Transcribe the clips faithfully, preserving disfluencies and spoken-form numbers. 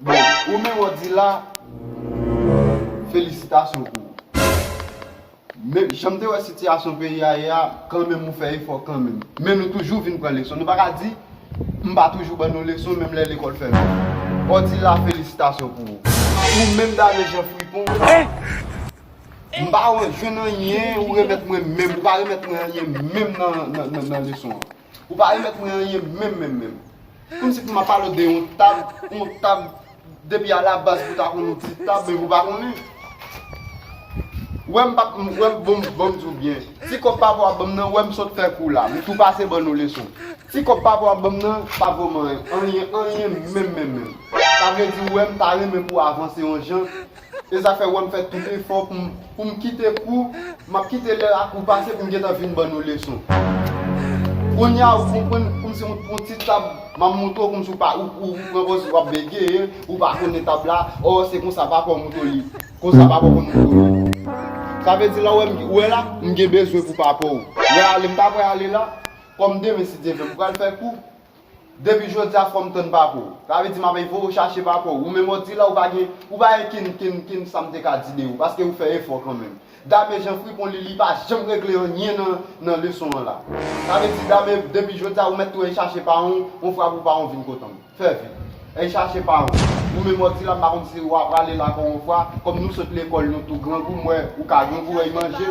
Bon, ou menm Odila, felisitasyon pou ou. Men, jan m te wè sitiyasyon peyi a ye a, kanmenm ou fè efò kanmenm. Men nou toujou vin pran leson. Nou pa ka di, m pa toujou ban nou leson, menm lè lekòl fèmen. Odila, felisitasyon pou ou. Ou menm Dame Jean Fripon, m pa wè jwenn anyen, ou remèt mwen menm, ou pa remèt mwen anyen menm nan, nan, nan, nan leson an. Ou pa remèt mwen anyen menm, menm, menm. Kòmsi pou m ap pale w de yon tab, yon tab depi alabaz pou ta konn yon ti tab, men ou pa konnen. Ou wè m p ap, ou wè m, bon, bon, m di w byen. Ti kòb papa w ap ban m nan, ou wè m sot fè kou la. M tou pase ban nou leson. Ti kòb papa w ap ban m nan, pa vrèman anyen, anyen, anyen, menm, menm, menm. Sa vle di, ou wè m ta renmen pou w avanse yon jan. E sa fè w wè m fè tout efò pou m, pou m kite kou, m ap kite lè a kou pase pou m gentan vin ban nou leson. Kounye a, ou konprann, kòmsi yon, yon ti tab, m ap montre w kòmsi w pa, ou, ou, ou pran pòz w ap begeye, ou pa konnen tab la, ò, se konsa papa w montre w li, konsa papa w konn montre w li. Sa vle di, lè w wè m, ou wè la, m gen bezwen pou papa w. Ou wè ale, m ta prè ale la, kòm demen, si Dye vle, m pral fè kou. Depi jodi a, fò m tann papa w. Sa vle di m ap voye w chache papa w. Ou menm Odila, ou pa gen, ou pa gen kenn, kenn, kenn sa m te ka di de ou, paske ou fè efò kanmenm. Dame Jean Fripon, li, li pa janm regle anyen nan, nan leson an la. Sa vle di, Dame, depi jodi a, ou mèt tou al chache papa w, yon fwa pou papa w vin kote m. Fè vit. Al chache papa w. Ou menm Odila, m pa konn si w ap prale la ankò yon fwa, kòm nou sot lekòl, nou tou grangou, m wè ou ka grangou, al manje.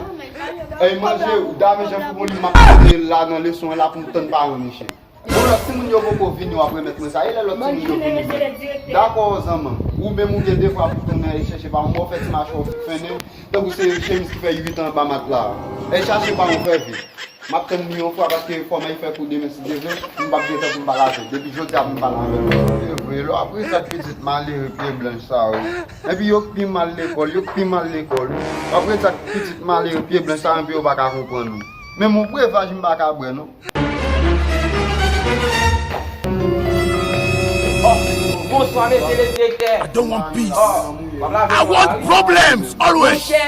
Al manje, Dame Jean Fripon, li, m ap kite la nan leson an la pou m tann papa w, mesye. Bon, lòt timoun yo poko vini, w ap remèt mwen sa. E lè lòt timoun yo vini, mwen. Dakò, zanman. Ou menm ou gen devwa pou tounen al chèche papa w, fè ti mache w fennen, tankou se chemiz ki fè uit an anba matla a. Al chache papa w, fè vit. M ap tann li yon fwa, paske fò m al fè kou demen, si Dye vle, m p ap gen tan pou m pale avè l. Depi jodi a pou m pale avè l. Se vre, lè w ap rete ak pitit malere pye blanch sa yo. Epi yo k pi mal lekòl, yo k pi mal lekòl. W ap rete ak pitit malere pye blanch sa yo, epi yo pa ka konprann ou. Menm yon brevaj m pa ka bwè, non. Oh, bonswa, mesye le direktè. I don't want peace. Oh, w ap lave men w la, wi. I want problems always. Monchè,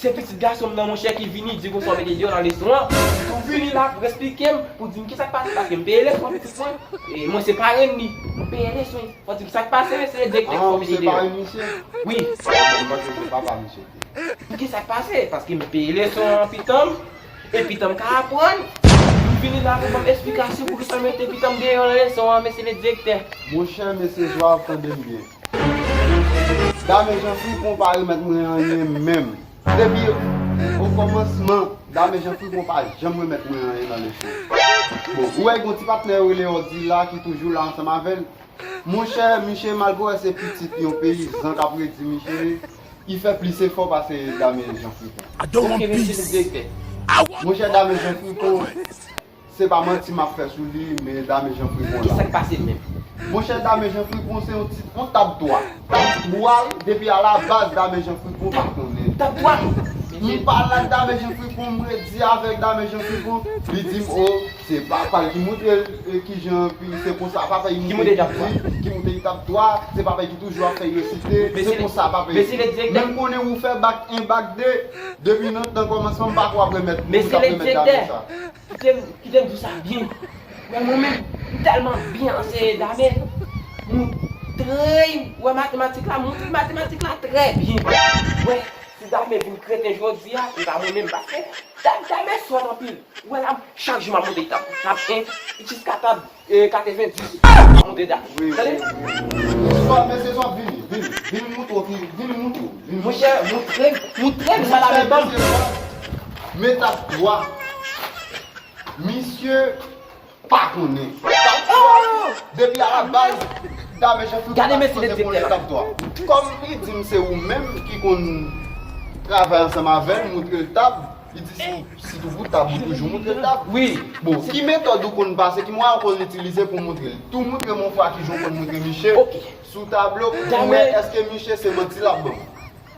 se pitit gason m nan, monchè, ki vini di konsa w mete deyò nan leson an. Ou vini la pou eksplike m, pou di m kisa k pase, paske m peye leson an, pitit mwen. E mwen se parenn li. M peye leson. Fò di m sa k pase, mesye le direktè, fò m ede yo. Ah, ou se parenn misye? Wi. Bon, m panse se papa misye. Kisa k pase? Paske m peye leson an pitan m, e pitan m ka aprann. M vini la pou ban m esplikasyon pou kisa m mete pitan m deyò nan leson an, mesye le direktè. Monchè, mesye Joab, tande m byen. Dame Jean Fripon pa remèt mwen anyen menm. Depi okòmansman, Dame Jean Fripon pa janm remèt mwen anyen nan leson. Bon, ou wè, gen yon ti patnè yo rele Odila ki toujou la ansanm avè l. Monchè, misye, malgre se pitit yon peyizan k ap redi misye, li fè plis efò pase Dame Jean Fripon. I don't want peace. Ok, mesye le direktè. Monchè, Dame Jean Fripon, se pa manti m ap fè sou li, men Dame Jean Fripon la. Kisa k pase menm? Monchè, Dame Jean Fripon se yon ti, yon tab twa. Tab twa, depi alabaz, Dame Jean Fripon pa konnen. Tab twa? M pale ak Dame Jean Fripon, m redi avèk Dame Jean Fripon, li di m, o, se papa l ki montre l, e, kijan, pi se konsa papa l montre l, ki di, ki montre l tab twa, se papa l ki toujou ap fè l resite, se konsa papa l. Men m konnen ou fè bak en, bak de, depi nan tan kòmansman, m pa kwè w ap remèt, ou t ap remèt Dame sa. Kite m, kite m di w sa byen. Wè mwen menm, m tèlman byen anseye Dame. Montre, wè matematik la, montre matematik la trè byen. Wè, si Dame vin kreten jodi a, e pa mwen menm, paske Dame, Dame sòt anpil. Wè la, chak jou m ap monte tab, tab en, jiska tab, e, katrevenndis. M ap monte tab. Wi, wi, wi. Sòt, mesye Sòt, vini, vini, vini montre w, vini, vini montre w, vini. Monchè, montre m, montre m sa la menm ban m. Men tab twa. Misye pa konnen. Depi alabaz, Dame Jean Fripon pa sipoze konnen tab twa. Kòm li di m se ou menm ki konn travay ansanm avè l, montre l tab, li di si, si tou pou tab, ou toujou montre l tab. Wi. Bon, ki metòd ou konn pase, ki mwayen ou konn itilize pou montre l? Tou montre m yon fwa kijan ou konn montre misye sou tablo, pou wè èske misye se manti l ap ban m.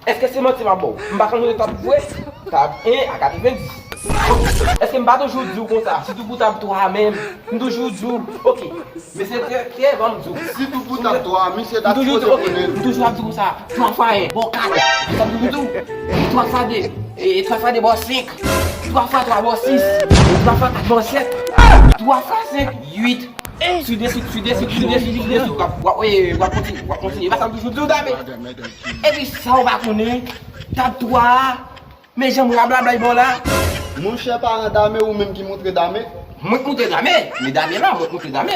Èske se manti m ap ba w? M pa konn montre tab vre. Tab en a katrevenndis. Èske m pa toujou di w konsa? Sitou pou tab twa a menm. M toujou di w. Ok. Mesye direktè, ban m di w. Sitou pou tab twa a, misye ta sipoze konnen. M toujou ap di w konsa. Twa fwa en, ba w kat. Sa m toujou di w. Twa fwa de, e, twa fwa de ba w senk. Twa fwa twa ba w sis. Twa fwa kat ba w sèt. Twa fwa senk, uit. Sou desi, sou desi, sou desi, sou desi. W ap, w ap, w ap kontinye, w ap kontinye. E pa sa m toujou di w, Dame. Epi sa w pa konnen, tab twa a, men jan m rablabla bò la. Monchè, paran Dame, ou menm ki moutre Dame? Mwen k moutre Dame, men Dame la, mwen k moutre Dame.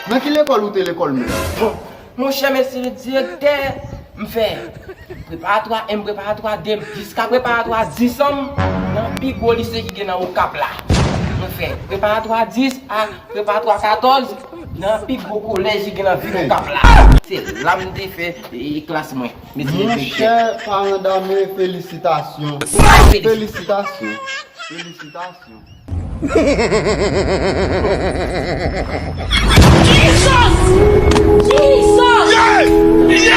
Nan ki lekòl ou te lekòl menm? Bon, monchè, mesye direktè, m fè preparatwa en, preparatwa de, jiska preparatwa dis an, nan pi gwo lise ki gen nan Okap la. Mwen fè preparatwa dis a preparatwa katòz, nan pi gwo kolèj ki gen nan vil Okap la. Se la m te fè, e, klas mwen. Mesye direktè. Monchè, paran Dame, felisitasyon. Felisitasyon. Felisitasyon. Felisitasyon. Jesus! Jesus!